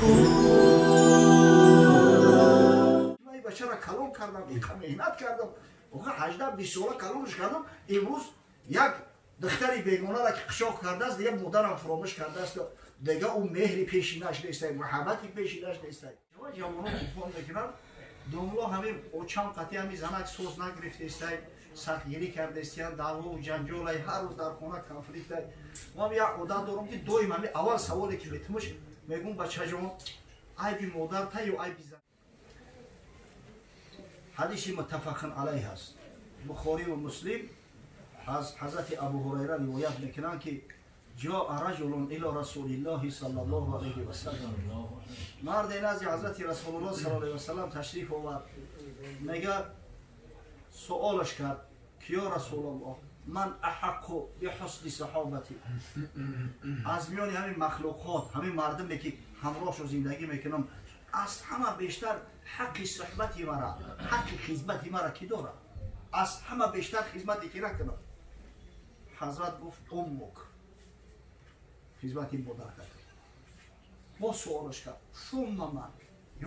Ман бачаро калон кардам, инқа меҳнат кардам, охир 18-20 сола калонаш кардам, имрӯз як духтари бегонара ки қишоқ кардааст, дига модарам фуромӯш кардааст, дига ӯ меҳри пешинаш нестай, муҳаббати пешинаш нестай. Ҷавонон телефон мекунанд, домло ҳамин очам қатъи ҳамин занак соз нагирифтестай, сахтгирӣ кардестиян, даъвову ҷанҷолай, ҳар рӯз дар хона конфликтай. Ман як одат дорам, ки доим ҳамин аввал саволе ки метумуш мегӯм: бачаҷон, айби модарта ё айби зан? Ҳадиси муттафақун алайҳ аст. Бухориву Муслим аз ҳазрати Абу Ҳурайра ривоят мекунанд, ки ҷоа раҷулун ило расулиллоҳи саллаллоҳу алайҳи васаллам, марде назди ҳазрати Расулуллоҳ саллаллоҳу алайҳи васаллам ташриф овард. Мега, суолаш кард, ки ё Расулаллоҳ, ман аҳаққу биҳусни саҳобати? Аз миёни ҳамин махлуқот, ҳамин мардуме ки ҳамроҳшо зиндагӣ мекунам, аз ҳама бештар ҳаққи суҳбати мара, ҳаққи хизмати мара кӣ дорад? Аз ҳама бештар хизмати кира кунам? Ҳазрат гуфт: уммук, хизмати модар кард. Боз суолаш кард: сумма ман,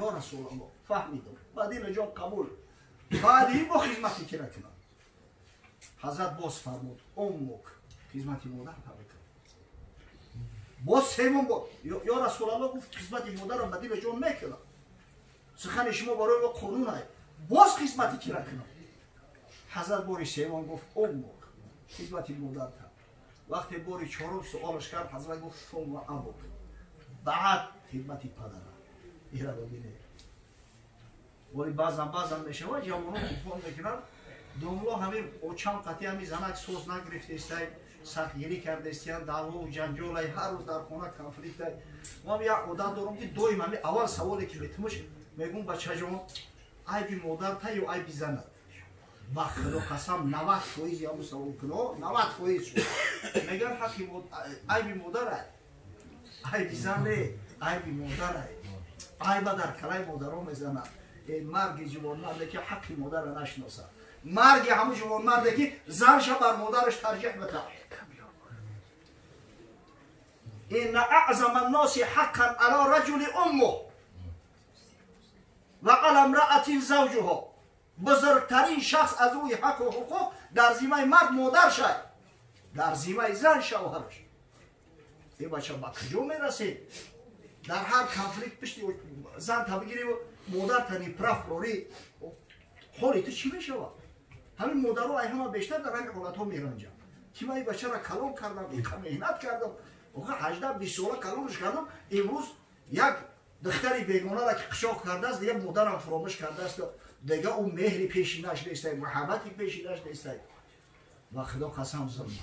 ё Расулаллоҳ? Фаҳмидам, ба дили ҷон қабул, баъди ин бо хизмати кира кунам? Ҳазрат боз фармуд: уммук, хизмати модар кун. Боз севум бор: ё Расулаллоҳ, гуфт, хизмати модарам ба дили ҷон мекунам, сухани шумо барои мо қонун, боз хизмати кира кунам? Ҳазрат бори севум гуфт: уммук, хизмати модар кард. Вақте бори чорум суолаш кард, ҳазрат гуфт: сумма абук, баъд хизмати падара. Ира бибинед, вале баъзан мешавад, ҷавонон телефон мекунанд, домло ҳамин очам қатъи ҳамин занак соз нагирифтестай, сахтгирӣ кардестиян, даъвову ҷанҷолай, ҳар рӯз дар хона конфликтай. Ман як одат дорам, ки доим ҳамин аввал саволе ки метумуш мегӯм: бачаҷон, айби модарта ё айби занат? Ба Худо қасам, 90%-и ҳамун саволкуно, 90% шуд, мегӯянд ҳаққи айби модарай, айби зан не, айби модарай. Айба дар калаи модаро мезанад. Э марги ҷувонмарде, ки ҳаққи модара нашиносад, марги ҳамун ҷувонмарде, ки занша бар модараш тарҷиҳ битад. Инна аъзама нноси ҳаққан ала раҷули уммуҳ ва ала имраатин завҷуҳо. Бузургтарин шахс аз рӯи ҳаққу ҳуқуқ дар зимаи мард модар шай, дар зимаи зан шавҳараш. Э бача, ба куҷо мерасед? Дар ҳар конфликт пишти зан та бигирӣ, модарта неправ рорӣ, ҳоли ту чӣ мешавад? Ҳамин модаро ай ҳама бештар дар ҳамин ҳолатҳо меранҷанд, ки ман ин бачаро калон кардам, инқа меҳнат кардам, охир 18-20 сола калонаш кардам, имрӯз як духтари бегонара ки қишоқ кардааст, дига модарам фуромӯш кардааст, дига ӯ меҳри пешинаш нестай, муҳаббати пешинаш нестай. Ва Худо қасам, зулм.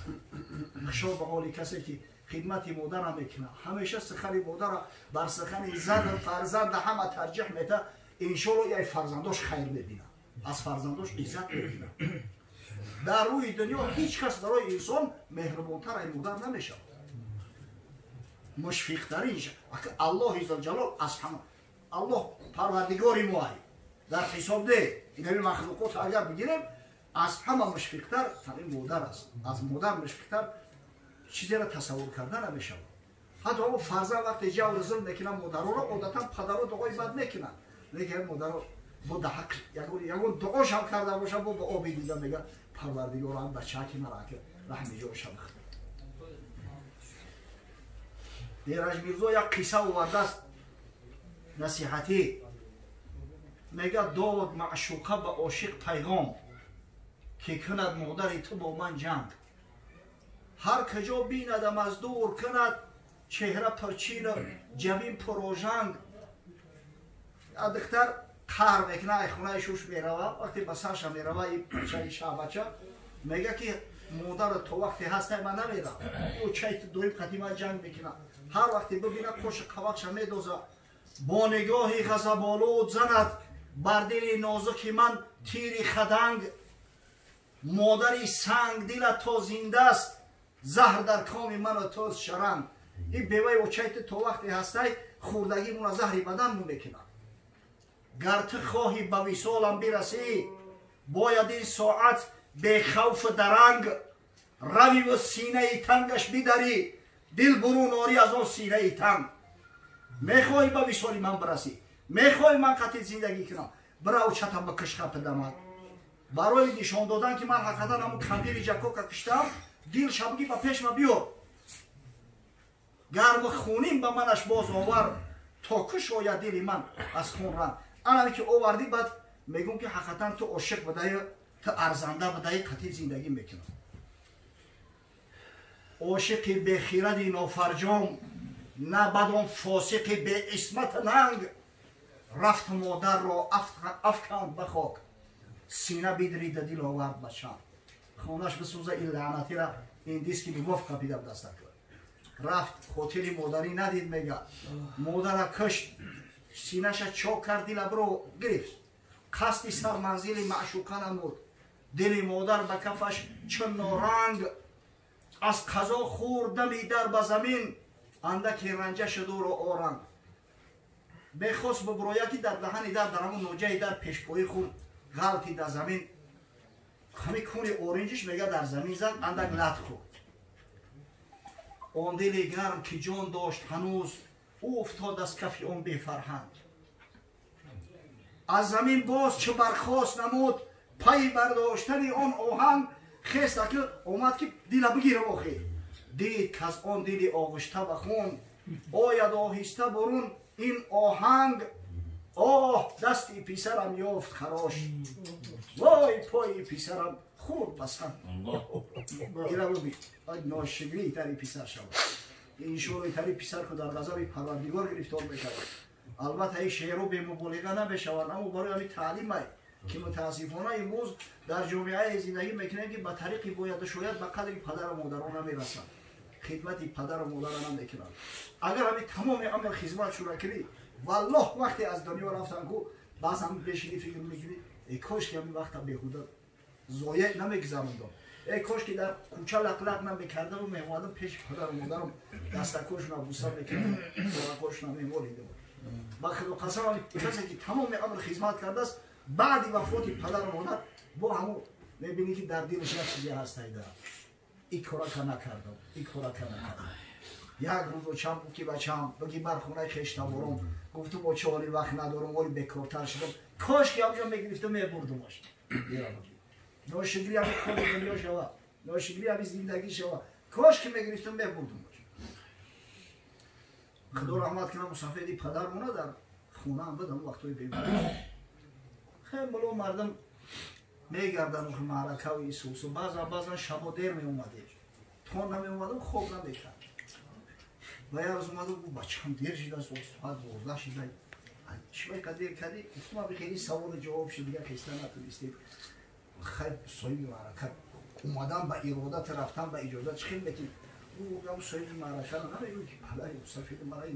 Хушо ба ҳоли касе, ки хидмати модара мекунад, ҳамеша сухани модара бар сухани зану фарзанда ҳама тарҷиҳ мета. Иншолло, яй фарзандош хайр мебинад, аз фарзандош иззат мебинад. Дар рӯи дунё ҳеҷ кас барои инсон меҳрубонтар ай модар намешавад, мушфиқтарин. Аллоҳи зулҷалол аз ҳама, Аллоҳ парвардигори мо ай дар ҳисоб не, инами махлуқот агар бигирем, аз ҳама мушфиқтар ҳамин модар аст. Аз модар мушфиқтар чизеро тасаввур карда намешавад. Ҳатто ҳамо фарзанд вақте ҷавру зулм мекунанд модароро, одатан падаро дуои бад мекунанд, лекин модаро бо даҳақ ягон дуошам карда боша, бо ба оби дида мега: парвардигоро, ам бачаки мара раҳми ҷонша бихт. Эраҷ Мирзо як қисса овардааст насиҳатӣ. Мега, дод маъшуқа ба ошиқ пайғом, ки кунад модари ту бо ман ҷанг. Ҳар куҷо бинадам, аз дур кунад чеҳра пурчину ҷабин пурожанг. Духтар қаҳр мекуна, ай хонаи шуш мерава. Вақте ба сарша мерава, и бачаи шаҳбача мега, ки модаро то вақте ҳастай, ман намерам. Ӯ чай доим қати ман ҷанг мекунад, ҳар вақте бибина, қоши қавақша медоза, бо нигоҳи ғазаболуд занад бар дили нозуки ман тири хаданг. Модари санг дила то зиндааст, заҳр дар коми ману тоз шаранг. Ин беваи очайти то вақте ҳастай, хӯрдагимуна заҳри бадан мекунад. Гар ту хоҳӣ ба висолам бирасӣ, бояд ин соат бехавфу даранг равиву синаи тангаш бидарӣ, дил бурун орӣ аз он синаи танг. Мехоҳӣ ба висоли ман бирасӣ, мехоҳӣ ман қатъи зиндагӣ кунам, бирав чата ба кишқа пидамад. Барои нишон додан ки ман ҳақиқатан ҳамун кампири ҷакока киштам, дил шабгӣ ба пешма биёр. Гарму хунин ба манаш боз овар, то кушояд дили ман аз хун ранг. Анаме ки овардӣ, баъд мегӯм ки ҳақиқатан ту ошиқ будаи, ту арзанда будаи, қатъи зиндагӣ мекунам. Ошиқи бехиради нофарҷом, на бадон фосиқи беисмат нанг, рафт модарро афканд ба хок, сина бидрида дил овард ба чанг. Хонаш бисӯза ин лаънатира, ин диски любовь қапида даста кар. Рафт хотири модарӣ надид, мега модара кушт, синаша чок кард, дила биро гирифт, қасди сарманзили маъшуқа намуд. Дили модар ба кафаш чун норанг, аз қазо хӯрд дами дар ба замин, андаки ранҷа шуд ӯро оранг. Мехост бубурояд ки дар даҳани дар, дар ҳамун ноҷаи дар пешпоӣ хӯрд, ғалти дар замин, ҳами куни оринҷиш мега дар замин зад, андак лат хӯрд. Он дили гарм ки ҷон дошт ҳанӯз, ӯ уфтод аз кафи он бефарҳанг. Аз замин боз чӣ бархост намуд, пайи бардоштани он оҳанг. Хеста ки омад ки дила бигирам, охир дид каз он дили оғишта ба хун ояд оҳиста бурун ин оҳанг. Оҳ, дасти писарам ёфт харош, вой, пои писарам хӯрд ба санг. Ира бибин, ношигрии тари писар шавад, иншои тари писар ку дар ғазаби Парвардигор гирифтор мешавад. Албатта, ин шеъру бемуболиға намешавад, аммо барои ҳамин таълимай ки мутаассифона имрӯз дар ҷомеае зиндагӣ мекунем ки ба тариқи бояду шояд ба қадри падару модарон намерасанд, хидмати падару модара намекунанд. Агар ҳамин тамоми амр хизмат шура кунӣ, валлоҳ, вақте аз дунё рафтан ку, баъзан бешини фикр мекунӣ: э кош ки ҳамин вақта беҳуда зоеъ намегузарондам, э кош ки дар кӯча лақлақ намекардаму меомадам пеши падару модарам, дастакошона буса мекардам, боракошона мемолидам. Ба худо қасам, касе ки тамоми амр хизмат кардааст, баъди вафоти падару модар бо ҳамун мебинӣ ки дар дилаш як чизе ҳастайда: и корака накардам, и корака накардам. Як рӯз очам гуфт ки бачам, бигӣ бар хонаи хештабором. Гуфтум: оча, оли вақт надорам, оли бекортар шудам. Кош ки ҳамҷо мегирифтам, мебурдумаш. Ношукрӣ ҳами кори дунё шава, ношукрӣ ҳами зиндагӣ шава. Кош ки мегирифтам, мебурдумаш. Худо раҳмат кунам мусафеди падармона, дар хонаам буд ҳамн вақтҳои беморӣ. Хеле боло мардум мегарданд, маъракаву исусу, баъзан баъзан шабо дер меомадем, то намеомадам хоб намекард. Ва як рӯз омадам, гуфт: бачам, дер шидааст, соат 12 шида, чӣ ка дер кардӣ? Гуфтум: аби хеле саволу ҷавоб шуд, дига хеста натунистем. Хайр, соҳиби маърака омадан ба иродат, рафтан ба иҷозат, чӣ хел мекунӣ? Ӯ соҳиби маърака намегӯ ки падари мусафиди мара.